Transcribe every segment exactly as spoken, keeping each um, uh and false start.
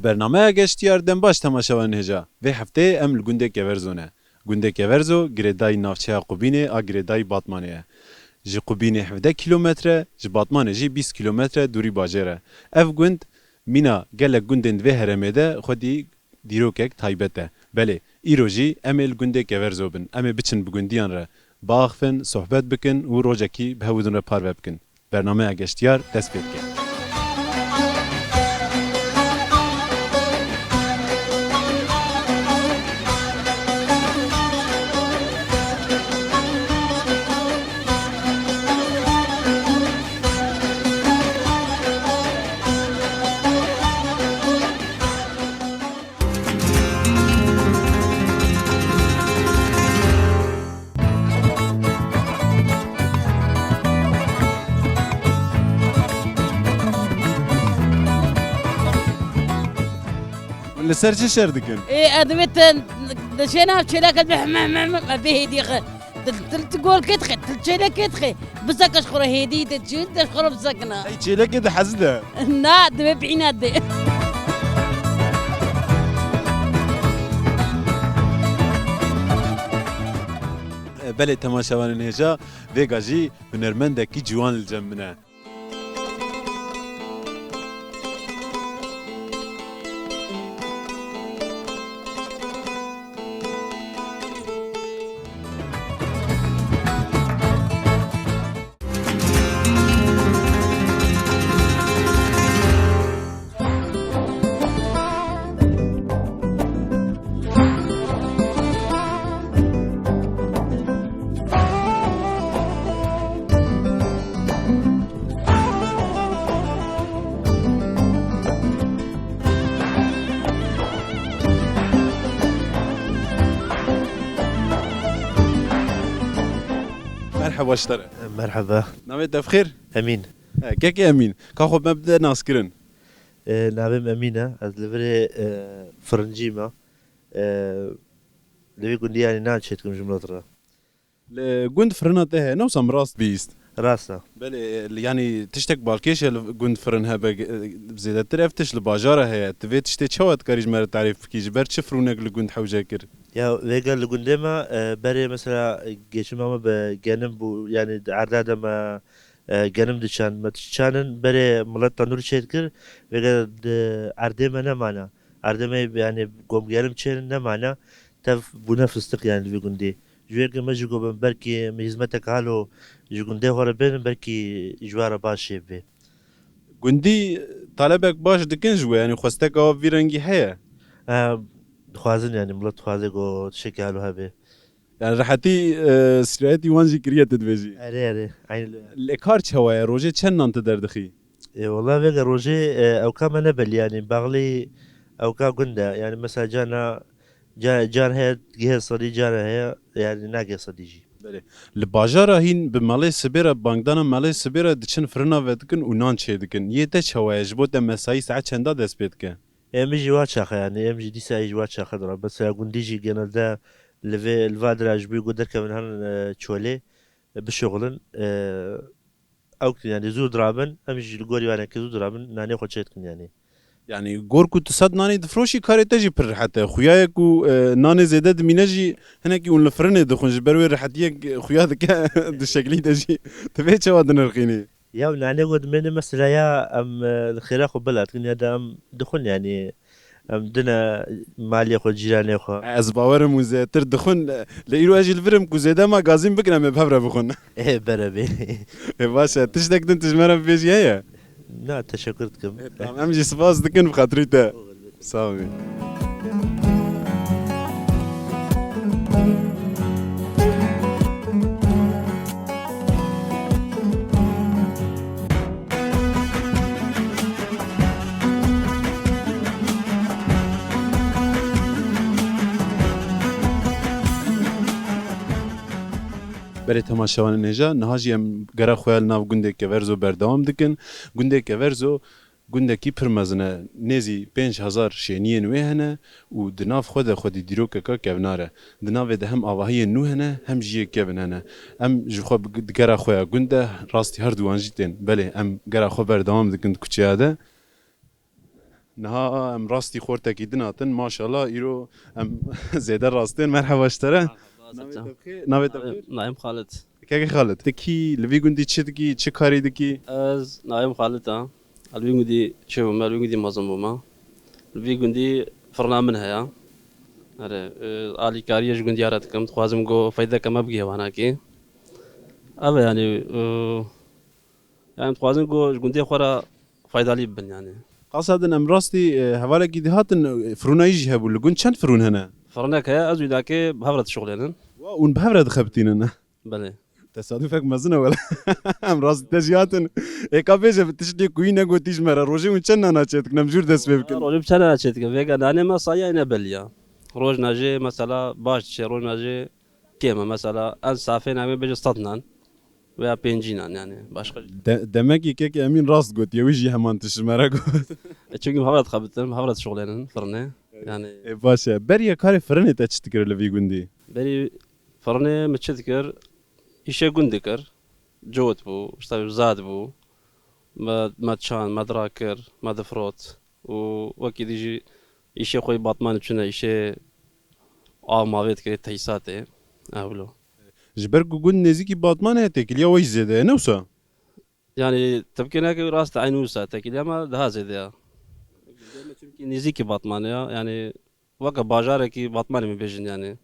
Bernameya Geştiyar dem baş temaşevanên hêja. Vê hefteyê em li gundê Keverzo ne. Gundê Keverzo girêdayî navçeya Qubînê a girêdayî Batmanê ye. Ji Qubînê hevdeh kîlometre, ji Batmanê jî bîst kîlometre dûrî bajêr e. Ev gund mîna gelek gundên di vê herêmê de xwedî dîrokek taybet e. Belê, îro jî em ê li gundê Keverzo bin. Em ê biçin bi gundiyan re biaxivin, sohbet bikin û rojekî bi hev û din re parve bikin. Bernameya Geştiyar dest pê dike. Hûn li ser çi şer dikin? Ê, ez divê te, te şê nav çêleke bih, meh, meh, meh, bê hêdî xwe. Til, til, til golkê dixê, til çêlekê dixê. Bisekin ji xwe re hêdî de çi, de ji xwe re bisekina. Ey, çêlekê de hezi de. Na, divê bîne de. Belê temaşevanên hêja, vêga jî hunermendekî ciwan li cem min e. Merheba ji te re. Merheba. Navê te bi xêr? Emîn. E, kekê Emîn, ka xwe me bide naskirin. E, navê min Emîn e. Ez li virê, e, firincî me. E, li vê gundî yanî nan çêdikim ji milet re. Li gund firina te heye, ne wisa min rast bihîst? Rast e. Belê, li, yanî tiştek balkêş e li gund firin hebe, e, zêdetir ev tişt li bajara heye. Tu vê tiştê çawa dikarî ji me re tarîf bikî? Ji ber çi firûnek li gund hewce kir? Ya, vêga li gundê me, e, berê mesela, e, geçima me bi genim bû, yanî di erda de me, e, genim diçand, me diçanin, berê milet tenûr çêdikir, vêga di erdê me nemane. Erdê me, yanî gom genim çênin nemane, tev bûne fistik, yanî li vî gundî. Ji wê yekê me jî got, belkî em hîzmetek halo ji gundê xwe re bênin, belkî ji we re baş jê bê. Gundî talebek baş dikin ji we, yanî xwesteka we vî rengî heye? Em, dixwazin, yanî milet dixwaze ku tiştekî halo hebe. Yanî rehetî, e, sîrayetî wan jî kiriye tu dibêjî. Erê, erê, eynî li. Lê kar çawa ye? Rojê çend nan tu derdixî? E, wela vêga rojê, e, ewka me ne belî, yanî baxlî ewka gund e. Yanî mesela carna, ca-, car heye, gihê sedî, car heye, yanî nagihê sedî jî. Belê. Li bajara hîn bi melê sibê re, bangdana melê sibê re diçin firina vedikin û nan çêdikin. Yê te çawa ye? Ji bo te mesayî saet çenda dest pê dike? Em jî wa çaxe, yanî em jî dîsa jî wa çaxe dira. Mesela gundî jî genelde li vê, li va dira ji bo ku derkevin herin, e, çolê, e, bişuxulin. E, ew dikin, yanî zû dirabin, em jî li gorî wanekê zû dirabin, nanê xwe çêdikin yanî. Yanî gor ku tu sed nanê difroşî, karê te jî pir rehet e. Xuya ye ku, e, nanê zêde dimîne jî, hinekî hûn li firinê dixwin, ji ber wê rehetiyek xuya dike di şeklî de jî. Tu vê çawa dinirxînî? Ya nanê ku dimêne mesela ya em, e, li xêra xwe bela dikin ya da em dixwin yanî. Em dine malê xwe, cîranê xwe. Ez bawerim hûn zêdetir dixwin. Lê îro ez jî li vir im ku zêde magazîn bikin, em ê bi hev re bixwin. Ê, berebê. Ê, baş e. Tiştek din tu ji me re bibêjî heye? Na, teşekkür dikim. Ê, tamam. Em jî spas dikin bi xatirî te. Sağ ol. Belê temaşevanên hêja, niha jî em gera xwe ya li nav gundê Keverzo berdewam dikin. Gundê Keverzo gundekî pir mezin e. Nêzî pênc hezar şêniyên wê hene û di nav xwe de xwedî dîrokeka kevnar e. Di navê de hem avahiyên nû hene, hem jî yê kevin hene. Em ji xwe bi, di gera xwe ya gund de rastî her du wan jî tên. Belê, em gera xwe berdewam dikin di kuçeya de. Niha em rastî xortekî din hatin, maşallah, îro em zêde rastên. Merheba ji te re. Merhaba, Navê te bi xêr? Navê te bi xêr? Naim Xalid. Kekê Xalid, tu kî, li vî gundî çi dikî, çi karî dikî? Ez Naim Xalid a. Li vî gundî çêbûme, li vî gundî mezin bûme. Li vî gundî firna min heye. Erê, e, alîkariyê ji gundiya re dikim. Dixwazim ku feydeke me bigihê wanakî. Ev e, yanî, e, yanî dixwazin ku ji gundê xwe re faydalî bibin, yanî. Qasa din em rastî, e, hevalekî dihatin, e, firûnayî jî hebû. Li gund çend firûn hene? Firnek heye, ez wî dakê bi hev re dişuxulênin. Wa, hûn bi hev re dixebitînin? Belê. Tesadufek mezin e wele. Em rastî te jî hatin. Êka bêje, bi tiştê ku wî negotî ji me re. Rojê hûn çend nana çêdikin? Em jûr dest pê bikin. Rojê bi çend nana çêdikin? Vêga nanê me sayiya ne belî ya. Rojna jê mesela baş diçe, rojna jê kêm e. Mesela en safê navê bêje sed nan veya pêncî nan, yanî başka. De-, demek ki kek Emîn rast gotiye, wî jî heman tişt ji me re got. E, çimkî bi hev re dixebitin, bi hev re dişuxulênin firnê. Yanî. E, baş e. Beriya karê firinê te çi dikir li vî gundî? Berî firinê min çi dikir? Îşê gund dikir. Cot bû, işte zad bû. Me, me çand, me dirakir, me difirot. Û wekî dî jî îşê xwe yê Batmanê çûne, îşê av mavê dikirê tesîsatê. Ewlo. Ji ber ku gund nêzîkî Batmanê ye, têkiliya we jî zêde ye, ne wisa? Yanî, tibkê neke rast eyn wisa, têkiliya me daha zêde ye. Gundê me çimkî nêzîkî Batmanê ye, yanî weke bajarekî Batmanê min bêjin, yanî.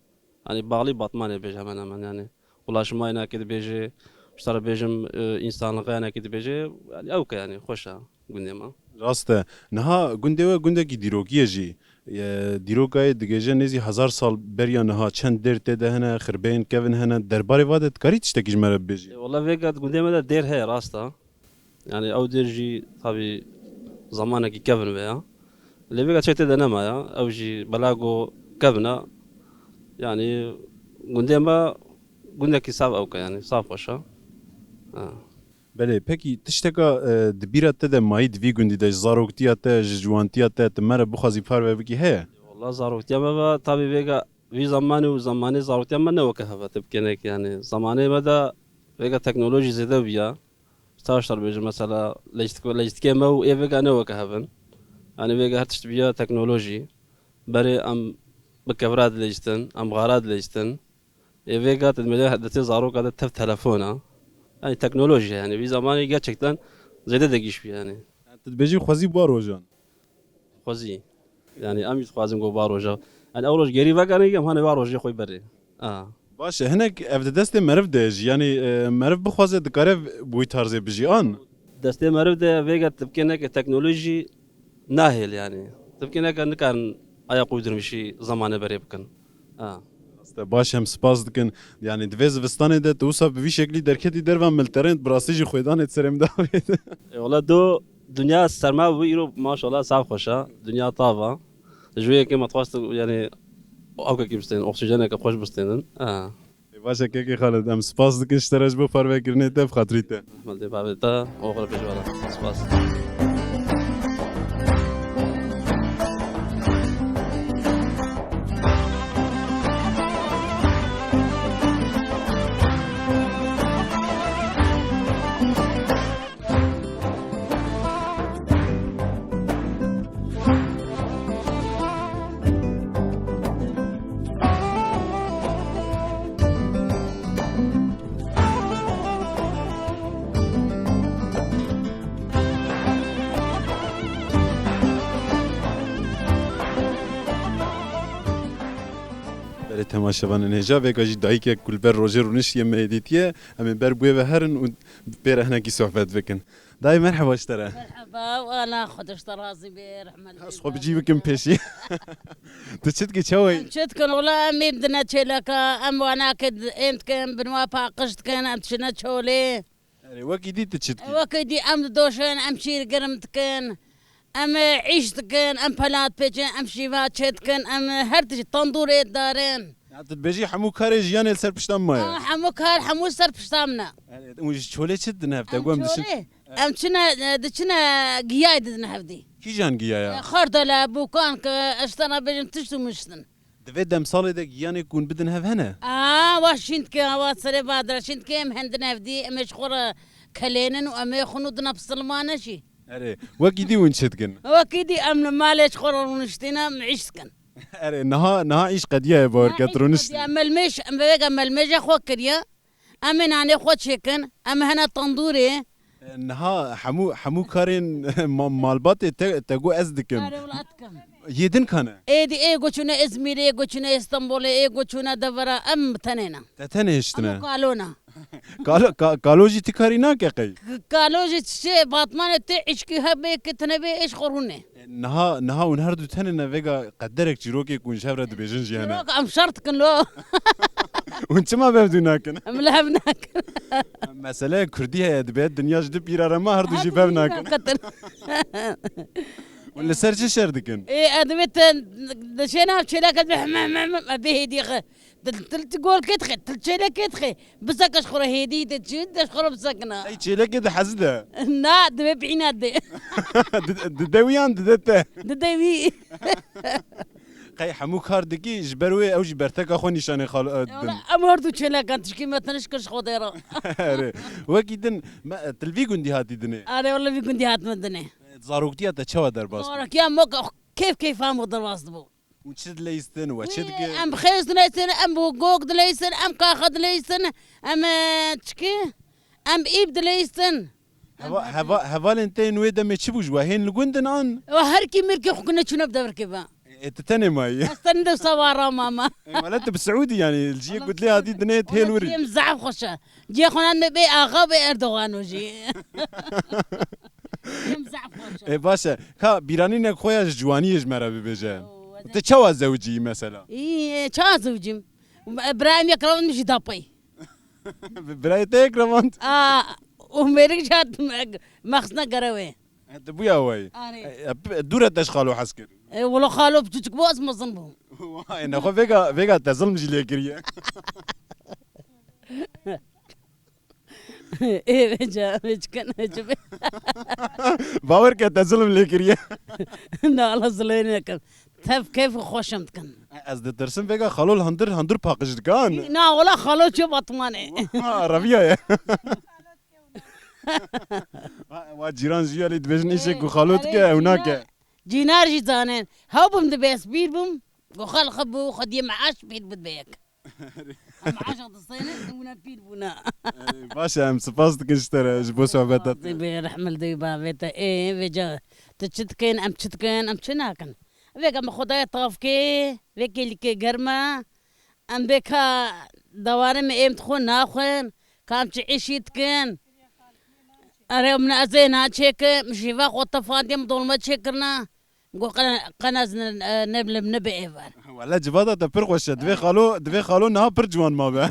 Yanî, bağlî Batmanê bêje hemen hemen, yanî. Ulaşıma yine ki dibêje, ji te re bêjim, e, însanliqê yine ki dibêje, yanî, ew ke, yanî, xweş e. Gundê me. Rast e. Niha gundê we gundekî dîrokî ye jî. E, dîroka yê digêje nêzî hezar sal beriya niha, çend dêr tê de hene, xirbeyên kevin hene. Derbarê va de dikarî tiştekî ji me re bibêjî? E, wele vêga di gundê me de dêr heye, rast e. Yanî ew dêr jî tabî zamanekî kevin ve ya. Lê vêga çek tê de nema ya. Ew jî belago kevin e. Yanî gundê me gundekî saf ewk e, yanî saf xweş e. Ha. Belê, pekî tişteka, e, di bîra te de mayî di vî gundî de, ji zaroktiya te, ji ciwantiya te, tu me re bixwazî parve bikî, heye? Wela zaroktiya me ve, tabî vêga vî zamanê û zamanê zaroktiya me ne weke hev e, tibkênek, yanî zamanê me de vêga teknolojî zêde bûya. Ji taştar bêjim mesela, lejtik-, lejtikê me û ê vêga ne weke hev in. Yanî vêga her tişt bûya teknolojî. Berê em bi kevra dilejtin, em xara dilejtin. Ê vêga tu dimêje destê zaroka de tev telefon e. Yanî teknolojî ye, yanî vî zamanî gerçekten zêde de gîş bû yanî. Tu dibêjî xwezî ba rojan. Xwezî. Yanî em jî dixwazin ku ba roja. Yanî ew roj gerî vegerî em hane ba rojê xwe berê. A. Baş e, hinek ev di destê meriv de ye jî. Yanî, e, meriv bixwaze dikare bi wî tarzê bijî an? Destê meriv de vêga tibkê neke teknolojî nahêl yanî. Tibkê neke nikarin ayak uydurmuşî zamanê berê bikin. Ha. Rast e, baş, em spas dikin. Yanî di vê zivistanê de tu wisa bi vî şeklî derketî derva, milterên bi rastî jî xwêdanê serê min davêt. E, wala do dinya serma bû, îro maşallah saf xweş e. Dinya tav e. Ji wê yekê me dixwest, yanî, awkekî bistên, oksîjeneke xweş bistênin. Ha. Ê, baş e, kekê Xalid, em spas dikin ji te re ji bo parvekirinê te, bi xatirî te. Rehmet dê bavê te, oxir pêşwara. Spas. Belê temaşevanên hêja, vêga jî dayikek ku li ber rojê rûniştiye me yê dîtiye, em ê ber bi wê ve herin û pê re hinekî sohbet bikin. Dayê, merheba ji te re. Merheba, wala Xwedê ji te razî be, rehmet. Ez xwe bi cî bikim pêşî. Tu çi dikî, çawa yî? Em çi dikin, wala em ê bidine çêleka, em wanakê di-, êm dikin, binwa paqij dikin, em diçine çolê. Erê, wekî dî tu çi dikî? Wekî dî em didoşin, em şîr girm dikin, em, e, îş dikin, em pelat pêçin, em şîva çê dikin, em, e, her tişt tandûrê darin. Ya tu dibêjî hemû karê jiyanê li ser pişta me ye? Ha, hemû kar, hemû ser pişta min e. Erê, û ji çolê çi didin hev te? Em gom diçin çolê, em çine, e, diçine giyayê didin hev dî. Kîjan giyaya? E, xardele, bûkan ki, ez ji te re bêjim tişt û miştin. Di vê demsalê de giyanê ku hûn bidin hev hene? A, wa şîn dike, wa serê badira şîn dike, em hendin hev dî, em ê ji xwe re kelênin û em ê xwe nû dina pisilmane jî. Erê, wekî dî hûn çi dikin? Wekî dî em li malê ji xwe re rûniştîne, em îş dikin. Erê, niha, niha îş qediyaye, bawer ket rûniştî. Ya melmêj, em vêga melmêja xwe kiriye. Em ê nanê xwe çêkin, em hene tendûrê. E, niha hemû, hemû karên ma-, malbatê te, te got ez dikim. Erê, wela dikim. Yê din kane? Êdî ê got çûne Îzmîrê, ê got çûne Îstanbulê, ê got çûne devera, em tenê ne. Te tenê hiştine? Em kalo ne. Kalo, ka-, kalo jî ti karî nake qey? K-, kalo jî çi, Batmanê tê îşkî hebe, ki tine bê, êş xwe rûnê. Niha, niha hûn her du tenê ne, vêga qederek çîrokê ku hûn ji hev re dibêjin jî hene. Çîrok em şer dikin lo. Hûn çima bev dû nakin? Em li hev nakin. Mesele kurdî heye, dibe dinya ji du pîra re ma her du jî bev nakin. Hûn li ser çi şer dikin? Ê, e, divê te diçe nav çêleke, him, him, him, him, e, bê hêdî xwe. Til, til, til golkê dixê, til çêlekê dixê. Biseke ji xwe re hêdî de çi, de ji xwe re bisekina. Ey çêlekê de hezi de. Na, divê bîna de. Di, di de wî yan dide te? Dide wî. Qey hemû kar dikî, ji ber wê ew jî berteka xwe nîşanê xal-, e, didin. Em her du çêlekan tişkî me tiniş kir ji xwe dê re. Erê. Wekî din, me, e, til vî gundî hatî dinê? Erê, wele vî gundî hatime dinê. Zaroktiya te çawa derbas bû? Zaroktiya me ke kêf kêfa me derbas dibû. Û çi dileyistin, we çi dike? Em xêz dileyistin, em gog dileyistin, em kaxe dileyistin, em, e, çiki? Em îb dileyistin. Heva-, heva-, hevalên te yên wê demê çi bû ji we? Hên li gund in an? Ew her kî mirkê xwe kine çûne bi devirkê ve. Ê, tu tenê mayî? Ez tenê de sawara mama. Ê, wele tu bi Siûdî yanî, li ciyê gudlê hatî dinê hêl wir î. Em zaf xweş e. Ciyê xwe nan me bê axa bê Erdogan o jî. Em zaf xweş e. Ê, baş e. Ka bîranînek xwe ya ji ciwaniyê ji me re bibêje. Ew, ez Tu çawa zewicî mesela? Î, çawa zewicîm? Birayê me kiravand min jî da pey. Bi-, birayê te yek revand? A, û mêrik jî hat me-, mexsina gerewê. E, tu bûya wey. Arê. E, e, p-, dûre te ji xalo hez kir? E, wela xalo piçûçik bû, ez mezin bûm. Vay, nexwe vêga, vêga te zilm jî lê kiriye. Ê, vêca, vê çikin, vê çi be? Bawer ke te zilm lê kiriye. Na, Allah zilmê nekim. Tev keyf û xweşim dikin. Ez ditirsim vêga xalo li hundir, hundir paqij dikan. Na, wela xalo çi Batmanê. Ha, reviya ye. Wa, wa cîran jî alî dibêjin îşek ku xalo dike, ew nake. Cînar jî zanin. Hew bim dibe ez pîr bim. Ku xal xwe bû, xwediyê meaş pîr bid be yek. Em aşiq distêne, bûne pîr bûne. Ey, baş e, em spas dikin ji te re, ji bo sohbeta te. Razî be, rehmil dê bavê te. Ê, vêca, tu çi dikin, em çi dikin, em çi nakin? Vêga me Xwedayê tav kê, vê kêlîkê germ e. Em bê ka dewarê me êm dixwin naxwin, ka em çi îşî dikin. Erê, min ez ê naçêkim, ji va xwe tefandiyê min dolme çêkirine. Got, qe-, qenez ne, ne, ne, ne bi êvar. Wele civata te pir xweş e. Divê xalo, divê xalo niha pir ciwan mabe.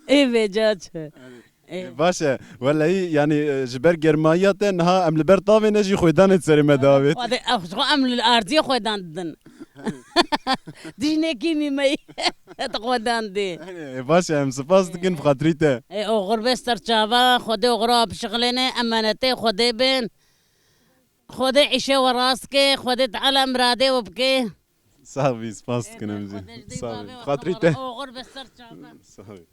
Ê vêca çi? Ê. Baş e. Welehî, yanî, e, ji ber germayiya te niha em li ber tavê ne jî xwêdanê di serê me de avêt. Xwedê, ew, xwe em li arziyê xwêdan didin. Dijnekî mîmeyî di xwêdan dê. Ê, baş e, em spas dikin bi xatirî te. Ê, oxir be ser çava, Xwedê oxira bişixilêne, emanetê Xwedê bin. Xwedê îşê we rast ke, Xwedê Teala miradê we bike. Sax bî, spas dikin em jî. Sax bî. Xatirî te. Oxir be ser çava. Sax bî.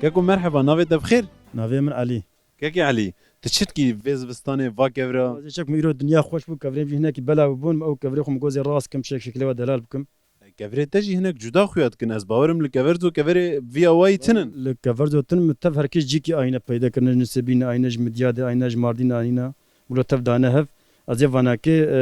Keko merheba, navê te bi xêr? Navê min Elî. Kekê Elî, tu çi dikî vê zivistanê va kevra? Ez ê çek min îro dinya xweş bû, kevirê min jî hinekî belav bûn, ew kevirê xwe min gozê rast kim, çek şekilê we delal bikim. Kevirê te jî hinek cuda xuya dikin. Ez bawerim li keverzo keverê viya wayî tinin. Li keverzo tinin, min tev her kes cîkî ayîne peyda kirine, ji Nisêbîn ayîne, ji Midyadê ayîne, ji Mardîn ayîne. Wilo tev dane hev. Ez ê vanakê, e,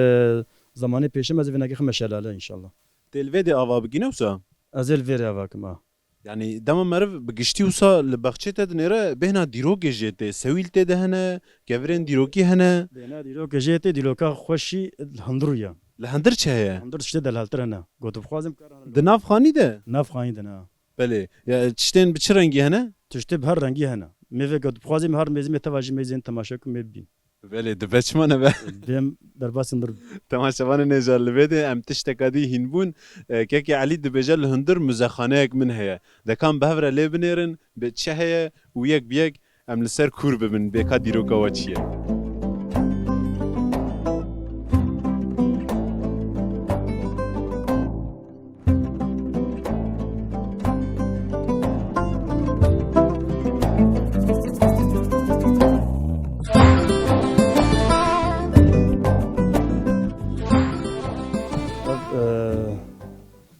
zemanê pêşem ez ê vênakê xime şelale înşallah. Tê li vê dê ava bikî ne wisa? Ez ê li vê rê ava kim a. Yanî dema meriv bi giştî wisa li bexçê te dinêre, bêhna dîrokê jê tê, sewîl tê de hene, kevirên dîrokî hene. Bêhna dîrokê jê tê, dîroka xweşî li hundirû ya. Li hundir çi heye? Hundir tiştê delaltir hene. Got, dixwazim kar hene. Di nav xanî de? Nav xanî de ne. Belê. Ya, tiştên bi çi rengî hene? Tiştê bi her rengî hene. Mêveke tu bixwazî, me her mêzî me teva jî mêzên temaşe ku me bibîn. Belê, dibe çima nebe? Dêm derbasî mir. Temaşevanên hêja, li vê de em tişteka dî hîn bûn. E, Kekê Elî dibêje, li hundir muzexaneyek min heye. Dekan bi hev re lê binêrin, bi çi heye û yek bi yek em li ser kûr bibin, bê ka dîroka we çi ye. Ev, e,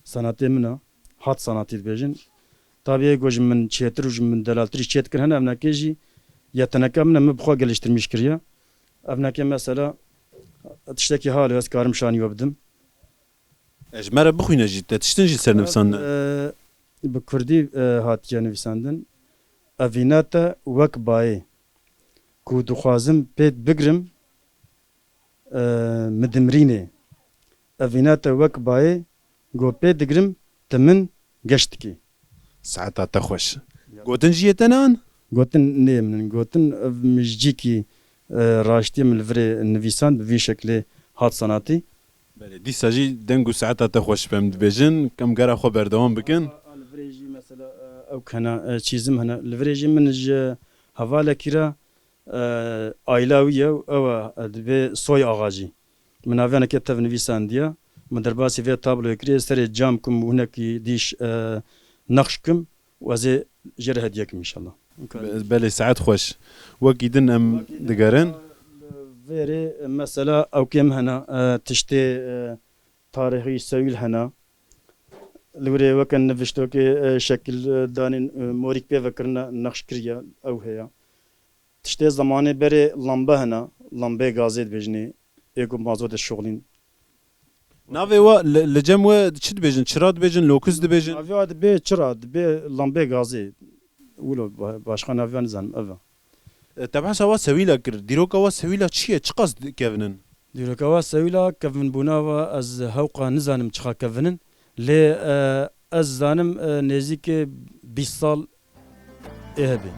sanatê min e. Hat sanatî dibêjin. Tabî ê ku ji min çêtir û ji min delaltir jî çêtir hene, evnekê jî yeteneka min e, min bi xwe geliştirmîş kiriye. Evnekê mesela tiştekî halo ez karim şanî we bidim. E, ji me re bixwîne jî, te tiştin jî ser nivîsandin. E, bi kurdî, e, hatiye nivîsandin. Evîna te wek bayê ku dixwazim pê bigirim, e, mi dimrînê. Evîna te wek bayê ku pê digirim, ti min geş dikî. Saeta te xweş. Ya. Gotin jî yê te ne an? Gotin nê min in. Gotin ev min ji cîkî, e, raştiyê min li virê nivîsand bi vî şeklê hat sanatî. Belê, dîsa jî deng û saeta te xweş be em dibêjin, em gera xwe berdewam bikin. A, a, li virê jî mesela, e, ew hene, e, çîzim hene. Li virê jî min ji hevalekî re, e, aîla wî ye û ew e, e, dibê Soy Axa jî. Min naviyaneke tev nivîsandiye. Min derbasî vê tabloyê kiriye, serê cam kim û hinekî dîş, e, nexş kim û ez ê jê re hediye kim înşallah. Be-, belê, saet xweş. Wekî din em digerin. Vêrê, mesela, ewkê min hene, e, tiştê, e, tarîxî sewîl hene. Li wirê weke niviştokê, e, şekil, e, danîn, e, morîk pê vekirine, nexş kiriye, ew heye. Tiştê zemanê berê lambe hene, lambeyê gazê dibêjinê, ê ku mazotê şixulîn. Navê we li, li cem we çi dibêjin? Çira dibêjin, lokis dibêjin? Navê we dibê çira, dibê lambeyê gazê. Wilo ba-, başqa navê we nizanim, ev e. E, te behsa we sewîla kir. Dîroka we sewîla çi ye? Çiqas di-, kevin in? Dîroka we sewîla kevinbûna we ez hewqa nizanim çiqa kevin in. Lê, e, ez zanim, e, nêzîkê bîst sal ê hebê.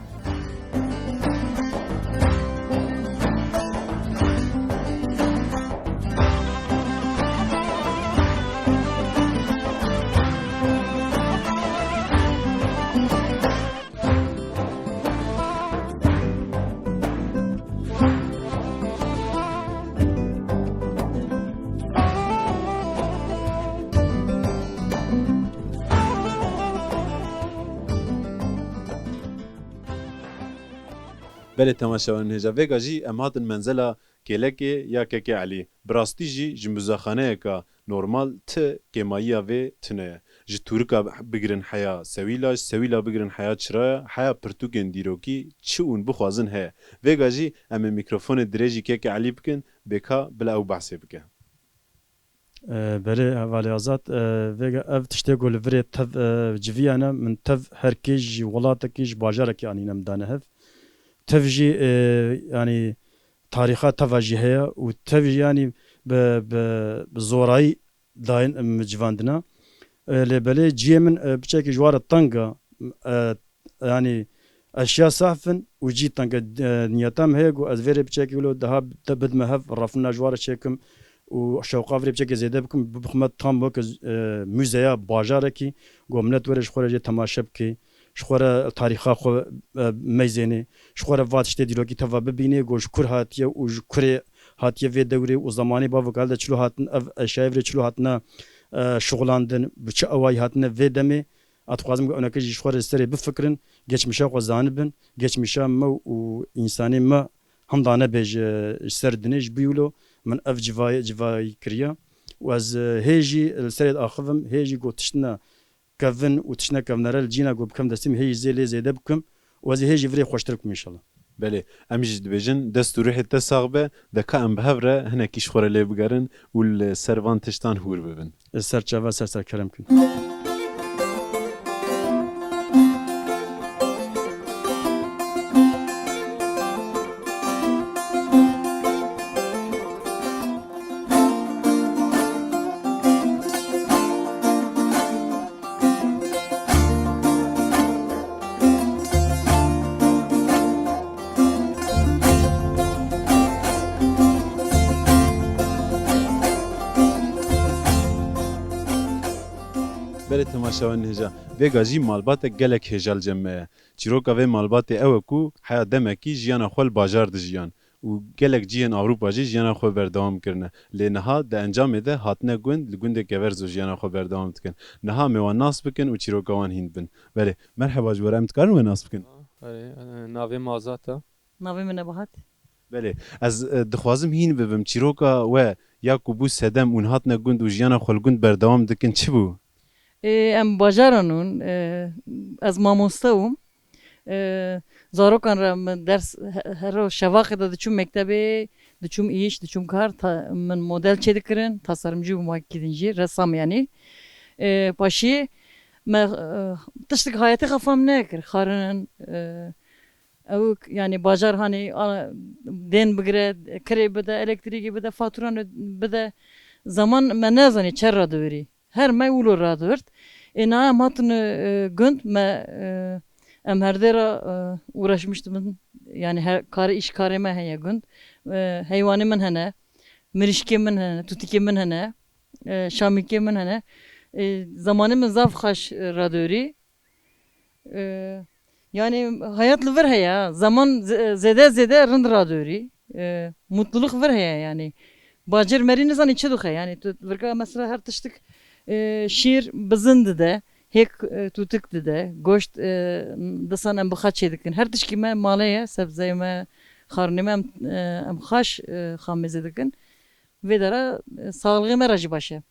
Belê temaşevanên hêja, vêga jî em hatin menzela kêlekê ya Kekê Elî. Bi rastî jî ji muzexaneyeka normal ti kêmayiya vê tune ye. Ji tûrika bigirin heya sewîla, ji sewîla bigirin heya çiraya, heya pirtûkên dîrokî çi hûn bixwazin heye. Vêga jî em ê mîkrofonê dirêjî Kekê Elî bikin, bê ka bila ew behsê bike. E, belê, hevalê Azad, e, vêga ev tiştê ku li virê tev, e, civiya ne, min tev her kê ji welatekî, ji bajarekî anîne min dane hev. Tev jî, e, yanî tarîxa teva jî heye û tev jî yanî bi, bi, bi zorayî dayîn, em civandina. E, lê belê ciyê min, e, piçekî ji wan re teng e. E, yanî eşya sahf in û cî teng e. E, niyeta min heye ku ez vê rê piçekî wilo daha te bidime hev, rafina ji wan re çêkim û şewqa vê rê piçekî zêde bikim, bibixime tam weke, e, muzeya bajarekî, ku millet were ji xwe re jê temaşe bike. Ji xwe re tarîxa xwe, e, meyzênê, ji xwe re va tiştê dîrokî teva bibînê, ku ji kur hatiye û ji kurê hatiye vê dewrê û zemanê bavok helde çilo hatin ev eşyayê virê çilo hatine, e, şixulandin, bi çi awayî hatine vê demê. Ez dixwazim ku ewneke jî ji xwe re serê bifikirin, geçmişa xwe zanibin, geçmişa me û însanê me hemda nebe ji, ji ser dinê ji bî wilo min ev civayê, civayî kiriye. Û ez, e, hê jî li serê diaxivim, hê jî ku tiştine kevin û tiştine kevnere li cîna ku bikim destê min hê jî zê lê zêde bikim û ez ê hê jî virê xweştir bikim înşallah. Belê, em jî dibêjin dest û ruhê te sax be, de ka em bi hev re hinekî ji xwe re lê bigerin û li ser van tiştan hûr bibin. Ser çava, ser ser kerem kin. Temaşevanên hêja, vêga jî malbatek gelek hêja li cem me ye. Çîroka vê malbatê ew e ku heya demekî jiyana xwe li bajar dijiyan û gelek cihên Ewropa jî jiyana xwe berdewam kirine. Lê niha di encamê de hatine gund, li gundê Keverzo jiyana xwe berdewam dikin. Niha em ê wan nas bikin û çîroka wan hîn dibin. Belê, merheba ji we re, em dikarin we nas bikin? Erê, e, navê me Azad e. Navê min Nebahat. Belê, ez, e, dixwazim hîn bibim. Çîroka we ya ku bû sedem û hatine gund û jiyana xwe li gund berdewam dikin çi bû? Ê, em bajaran bûn. Ê, ez mamoste bûm. Ê, zarokan re min ders he-, her roj şevaxê de diçûm mektebê, diçûm îş, diçûm kar. Ta-, min model çêdikirin, tasarımcı bûm wekî din jî, ressam yanî. Ê, paşî me, e, tiştek hayetê xwe fam nekir. Xarin, e, Ew, yanî bajar hanî, a, dên bigire, kirê bide, elektrîkê bide, faturan bide. Zaman me nezanî çer radiwirî. Her me wilo radivirt. Ê niha em hatin, e, gund, me, e, em herdê re, e, uğraşmış dibin. Yanî her, karê, îş karê me heye gund. E, heywanê min hene, mirîşkê min hene, tûtikê min hene, e, şamîkê min hene. E, zamanê min zaf xweş, e, radiwirî. Ee, yanî hayat li vir heye, zaman ze-, zêde zêde rind radorî. Ee, mutluluk vir heye yanî. Bacir merî nizanî çi dixwe yanî. Tu virka mesela her tiştik, e, şîr bizin dide, hêk, e, tûtik dide, goşt, e, disan em bi xaçê dikin. Her tişkî me malê ye, sebzeyê me, xarnê me em, e, em xaş, e, xamêzê dikin. Vê dera, e, saxlixê me re jî baş e.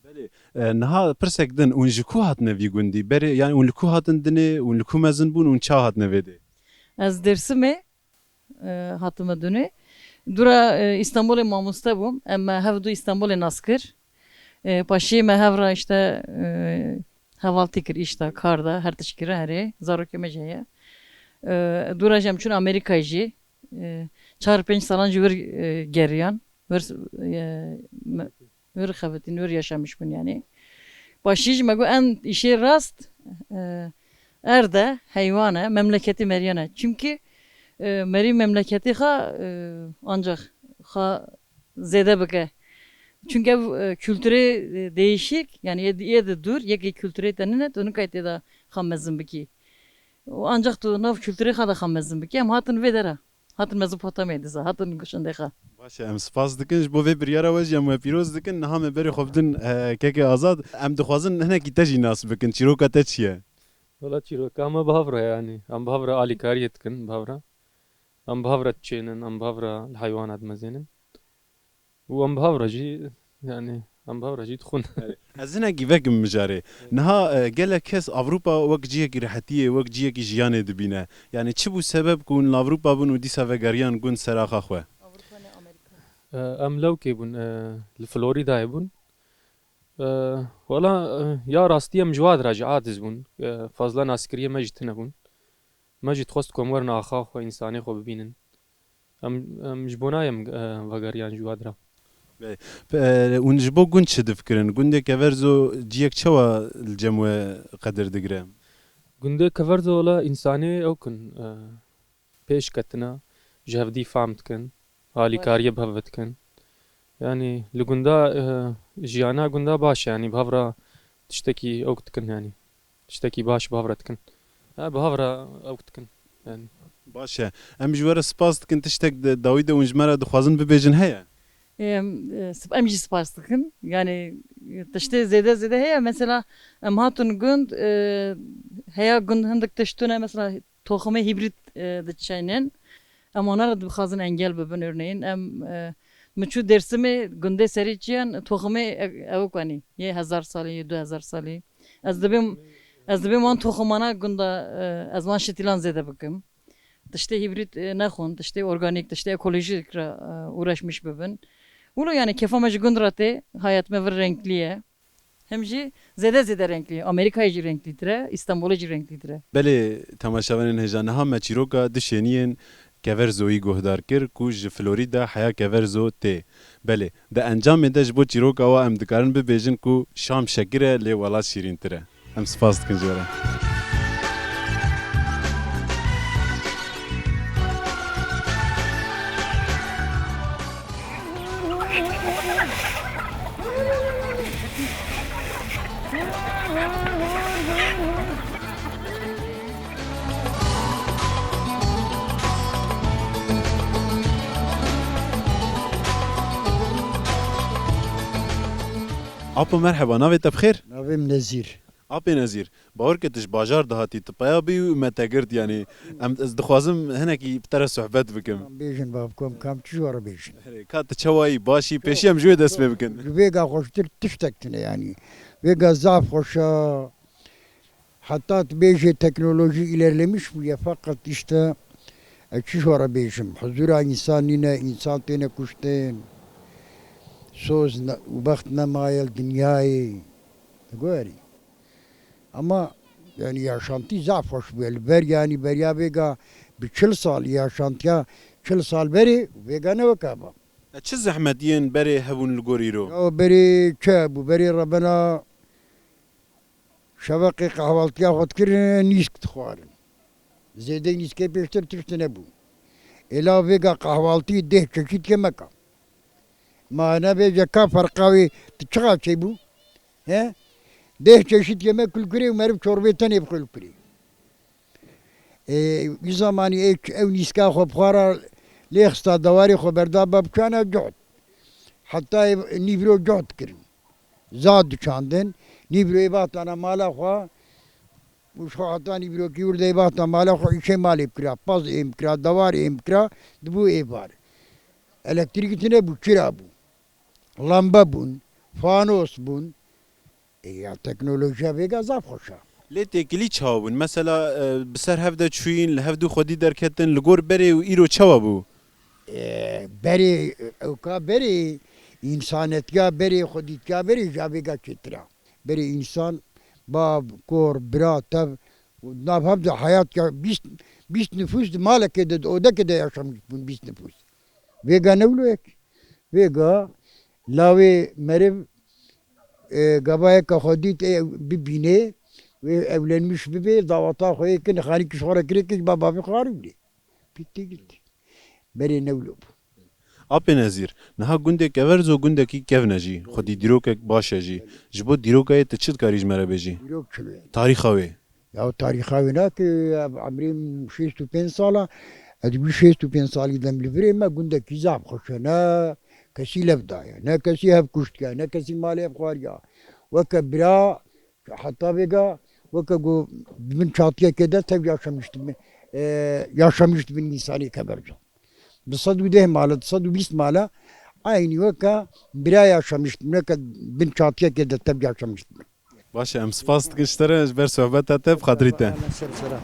Belê. E, niha pirsek din, hûn ji ku hatine vî gundî? Berê, yani hûn li ku hatin dinê, hûn li ku mezin bûn, hûn ça hatine vê dê? Ez Dêrsimê, e, hatime dinê. Dûra, e, Îstanbulê mamoste bûm. Em me hev du Îstanbulê nas kir. E, paşê me hev re işte, e, hevaltî kir, îş de, kar de, her tişkî re herê. Zarokê me jî heye. E, dûra jî em çûn Amerîkayê jî. E, çar pênc salan jî wir, e, geriyan. Wir, e, me-, wir xebitîn, wir yaşamış bûn yanî. Paşî jî me got, en îşê rast, e, erd e, heywan e, memleketê meriyan e. Çimkî, e, merî memleketê xwe, e, ancak xwe zêde bike. Çimkî ev, e, kulturê, e, değişik, yanî yê, yê de dûr, yekê kulturê te nine, tu nikayî tê de xwe mezin bikî. Û ancak tu nav kulturê xwe de xwe mezin bikî. Em hatin vê dera. Hatin Mezopotamyayê dîsa, hatin gişindê xwe. Baş e, em spas dikin ji bo vê biryara we jî, em we pîroz dikin. Niha me berê xwe bidin, e, kekê Azad. Em dixwazin hinekî te jî nas bikin. Çîroka te çi ye? Wela çîroka me bi hev re yanî. Em bi hev re alîkariyê dikin, bi hev re. Em bi hev re diçênin, em bi hev re li heywana dimezênin. Û em bi hev re jî, yanî, em bi hev re jî dixwin. Ez hinekî vekim mijarê. Niha, e, gelek kes Ewropa wek cihekî rehetiyê, wek cihekî jiyanê dibîne. Yanî çi bû sebeb ku hûn li Ewropa bin û dîsa vegeriyan gund ser axa xwe? Ewropa ne Amerîka. E, em lewkê bûn, e, li Floridayê bûn. E, wela, e, ya rastî em ji wa dira jî aciz bûn. E, fazla naskiriyê me jî tune bûn. Me jî dixwest ku em werin axa xwe, însanê xwe bibînin. Em, em ji bo nayê em, e, vegeriyan ji wa dira. Be-, pe-, hûn ji bo gund çi difikirin? Gundê Keverzo ciyek çawa li cem we qedir digire? Gundê Keverzo wela însanê ew kin, e, pêş ketina, ji hevdî fam dikin, alîkariyê bi hev dikin. Yanî li gunda, e, jiyana gunda baş e, yanî bi hev re tiştekî ew dikin yanî. Tiştekî baş bi hev re dikin. Ha, bi hev re ew dikin. Yanî. Baş e. Em ji we re spas dikin. Tiştek di dawî de hûn ji me re dixwazin bibêjin heye? Em, e, sp-, em jî spas dikin. Yanî, e, tiştê zêde zêde heye. Mesela, em hatin gund, e, heya gund hindik tişt tune, mesela, toxumê hîbrîd, e, diçeynin. Em wana re dixwazin engel bibin, örneğin. Em, e, min çû Dêrsimê gundê serî çiyan toxumê e-, ew kanî. Yê hezar salî, yê du hezar salî. Ez dibêm, ez dibêm wan toxumana gunda, e, ez wan şitîlan zêde bikim. Tiştê hîbrîd, e, nexwin, tiştê organîk, tiştê ekolojîk re, e, uğraşmış bibin. Wilo yani kefa me ji gund re tê, hayat me vir renklî ye. Hem jî zêde zêde renklî ye. Amerîkayê jî renklîtir e, Îstanbulê jî renklîtir e. Belê, temaşevanên hêja, niha me çîroka du şêniyên Keverzoyî guhdar kir ku ji Florîda heya Keverzo tê. Belê, di encamê de ji bo çîroka wa em dikarin bibêjin ku şam şekir e, lê welat şîrîntir e. Em spas dikin ji we re. Apo merheba, navê te bi xêr? Navê min Nezîr. Apê Nezîr, bawer ke tu ji bajar de hatî, tu peya bî û me te girt, yanî em, ez dixwazim hinekî bi te re sohbet bikim. Bêjin bavkom, kam çi ji we re bêjin? Erê, ka tu çawa yî, baş î, pêşî em ji wê dest pê bikin. Ji vêga xweştir tiştek tune yanî. Vêga zaf xweş e. Heta tu bêjê teknolojî îlerlemiş bûye, feqet işte ez çi ji we re bêjim, huzura însan nîne, însan têne kuştin. Soz ne, û bext nemaye li dinyayê. Gorî. Ama, yani, yaşantî zaf xweş bûye. Li ber, yani, beriya vêga bi çil sal, yaşantiya çil sal berê, vêga ne weke ba. E, çi zehmetiyên berê hebûn li gor îro? Ya berê çi hebû? Berê rebena şeveqê qehwaltiya xwe dikirin, nîsk dixwarin. Zêdeyî nîskê pêştir tişt nebû. Êla vêga qehwaltî deh çeşît yemek a. Ma nebêje ka ferqa wê tu çiqa çêbû? He? Deh çeşît yemek kulkurê û meriv çorbê tenê bixwe kulkurê. Ê, wî zamanî ê ç-, ew nîska xwe bi xwe re lê xista dewarê xwe berda ba biçana cot. Heta ê nîvro cot kirin. Za diçandin, nîvro ê batana mala xwe, û ji xwe heta nîvrokî wir de ê bata mala xwe îşê malê bikira, paz êm bikira, dewar êm bikira, dibû êvar. Elektrîk tune bû, çira bû. Lambe bûn, fanos bûn. Ê ya teknolojiya vêga zaf xweş e. Lê têkilî çawa bûn? Mesela, e, bi ser hev de çûyîn, li hev du xwedî derketin, li gor berê û îro çawa bû? E, berê, ewka berê, însanetiya berê, xwedîtiya berê ja vêga çêtir e. Berê însan, bav, kor, bira, tev, nav hev de heyat ya bîst, bîst nifûs di malekê de, di odekê de yaşamiş bûn bîst nifûs. Vêga ne wilo yek. Vêga lawê meriv, e, gava yeka xwe dît, ê bibînê, wê evlenmiş bibê, daweta xwe yê kin, xanî kiş xwe re kirê, kiş ba bavê xwe arî bidê. Bitti gitti. Berê ne wilo bû. Apê Nezîr, niha gundê Keverzo gundekî kevn e jî, xwedî dîrokek baş e jî. Ji bo dîroka yê tu çi dikarî ji me re bêjî? Dîrok çi be? Tarîxa wê. Ya tarîxa wê nake, ev emrê min şêst û pênc sal e. Ez wî şêst û pênc salî dem li virê me gundekî zaf xweş e. Ne kesî lev daye, ne kesî hev kuştiye, ne kesî malê hev xwariya. Weke bira, heta vêga, weke ku di bin çatiyekê de tev yaşamiş dibin, e, yaşamiş dibin însanê Keverzo. Bi sed û deh male, di sed û bîst male, eynî weke bira yaşamiş dibin, weke bin çatiyekê de tev yaşamiş dibin. Baş e, em spas dikin ji te re, ji ber sohbeta te, bi xatirî te. Ser sera.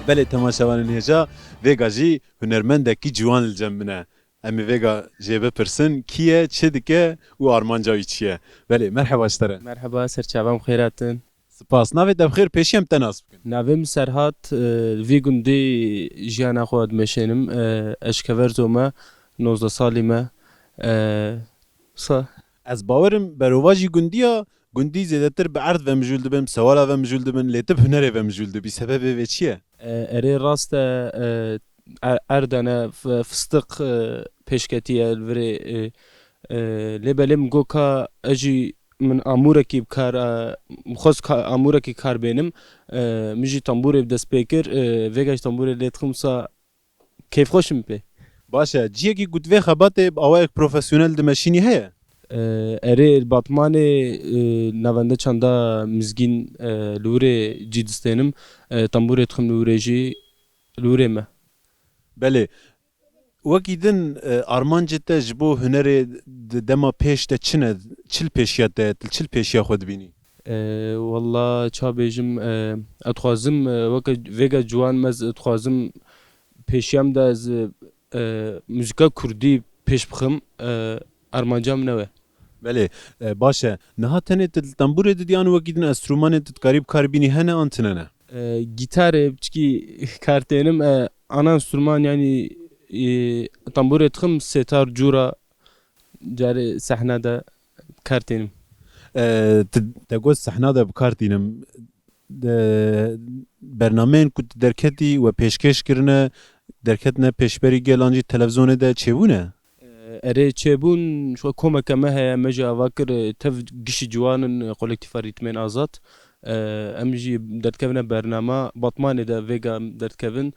Belê, temaşevanên hêja, vêga jî hunermendekî ciwan li cem min e. Em ê vêga jê bipirsin, kî ye, çi dike û armanca wî çi ye? Belê, merheba ji te re. Merheba, ser çavan xêr hatin. Spas. Navê te bi xêr, pêşî em te nas bikin. Navê min Serhat, e, li vî gundî jiyana xwe dimeşênim. E, ez ji Keverzo me, nozdeh salî me. E, sa- Ez bawerim berovajî gundiya, gundî zêdetir bi erd ve mijûl dibin, bi sewala ve mijûl dibin, lê tu bi hunerê ve mijûl dibî. Sebebê vê çi ye? E, erê rast e, e, er-, erdene, f-, fistiq, e, pêşketiye li virê, e, e, lê belê min got ka ez jî min amûrekî bi kar, e, min xwest ka-, amûrekî kar bênim, e, min jî tembûrê bi dest pê kir, e, vêga jî tembûrê lê dixim wisa kêfxweş im pê. Baş e, ciyekî ku tu vê xebatê bi awayek profesyonel dimeşînî heye? E, erê, li Batmanê, e, navende çanda Mizgîn, e, li wirê cî distênim, e, tembûrê dixim li wirê jî, li wirê me. Belê. Wekî din, e, armancê te ji bo hunerê di dema pêş de çi ne? Çi li pêşiya te ye? Tu li çi li pêşiya xwe dibînî? E, walla ça bêjim, e, ez dixwazim, e, weke vêga ciwan me, ez dixwazim pêşiya min de ez, e, muzîka kurdî pêş bixim, e, armanca min ew e. Belê, e, baş e. Niha tenê tu li tembûrê didî an wekî din enstrûmanên tu dikarî bi kar bînî hene an tune ne? E, gîtarê biçikî kar tênim, e, ana enstrûman, yanî, e, tembûrê dixim, sêtar, cûra, carê sehna de kar tênim. E, tu, te got sehna de bi kar tînim. De, bernameyên ku tu derketî we pêşkêş kirine, derketine pêşberî gel an jî televizonê de çêbûne? Erê, çêbûn, ji xwe komeke me heye, me jî ava kir, tev gişî ciwan in, Kolektîfa Rîtmên Azad. Em jî derdikevine bernama, Batmanê de vêga em derdikevin.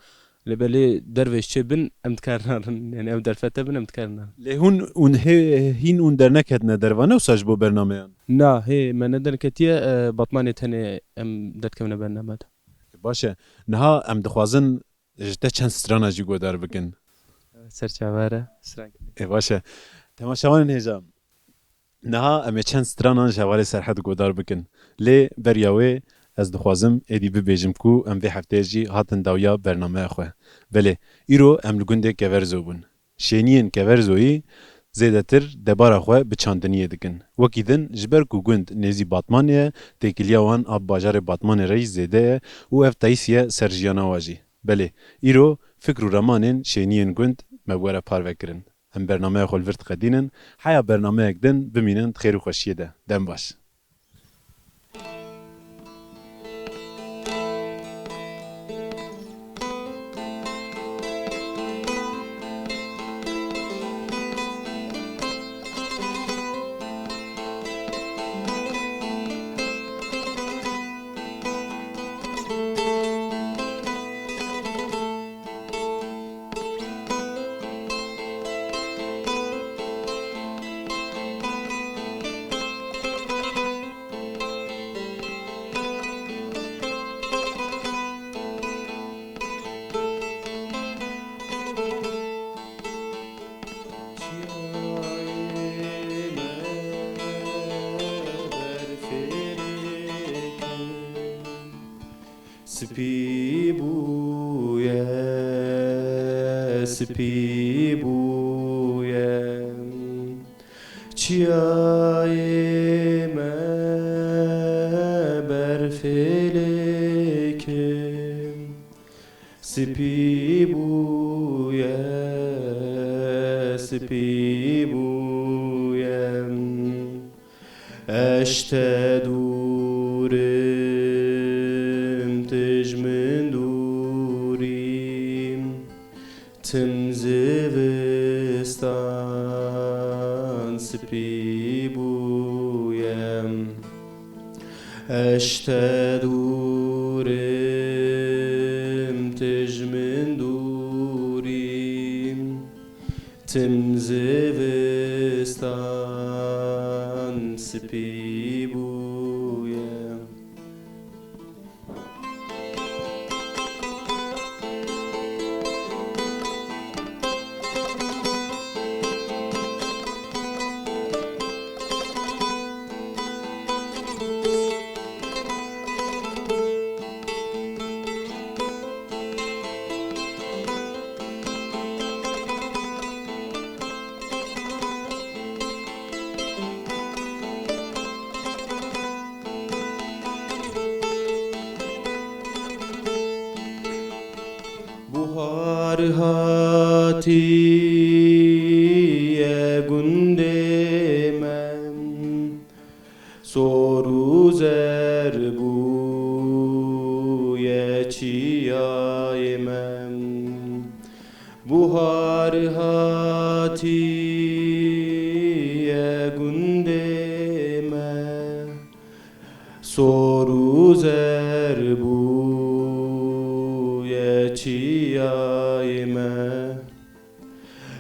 Lê belê dervêş çêbin, em dikarinarin. Yani ew derfete bin, em dikarinarin. Lê hûn, hûn hê, hîn hûn derneketine derva ne wisa ji bo bernameyan? Na, hê me nederneketiye, e, Batmanê tenê em derdikevine bername de. Baş e. Niha em dixwazin ji te çend strana jî godar bikin. Ser çavere, stran. Ê, baş e. Temaşevanên hêja, niha em ê çend stranan ji hevalê Serhed godar bikin. Lê beriya wê ez dixwazim êdî bibêjim ku em vê hefteyê jî hatin dawiya bernameya xwe. Belê, îro em li gundê Keverzo bûn. Şêniyên Keverzoyî zêdetir debara xwe bi çandiniyê dikin. Wekî din, ji ber ku gund nêzî Batmanê ye, têkiliya wan a bajarê Batmanê re yî zêde ye û ev teyîs ye ser jiyana wa jî. Belê, îro fikr û ramanên şêniyên gund me bi we re parve kirin. Em bernameya xwe li vir diqedînin. Heya bernameyek din bimînin di xêr û xweşiyê de. Dem baş. Spî bûye, spî bûye. Çiyayê me berfê lêkim, spî bûye, spî bûye. Ez ji te dûr im, tu ji min dûr î. Tim zivistan spî bûye. Ez ji te dûr im, tu ji min dûr î. Tim zivistan spî bûye. Buhar hatiye gundê me, sor û zer bûye çiyayê me. Buhar hatiye gundê me, sor û zer bûye çiyayê me.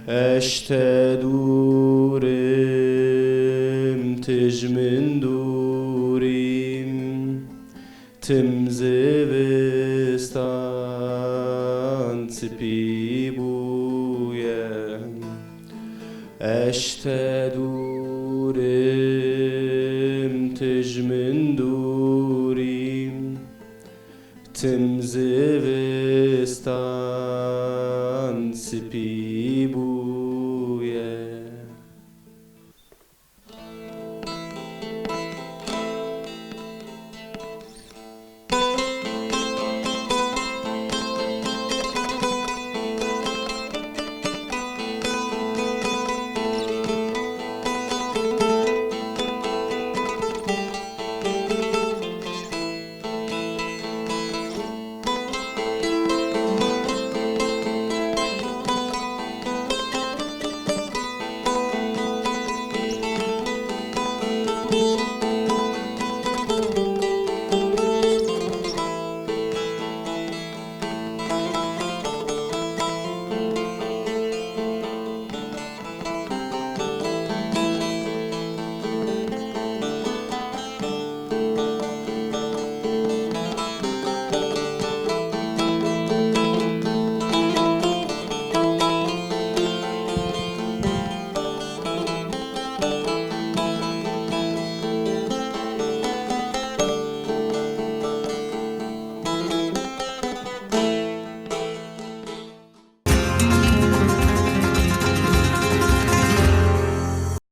Ez ji te dûr im, tu ji min dûr î. Tim zivistan spî bûye. Ez ji te dûr im, tu ji min dûr î. Tim zivistan spî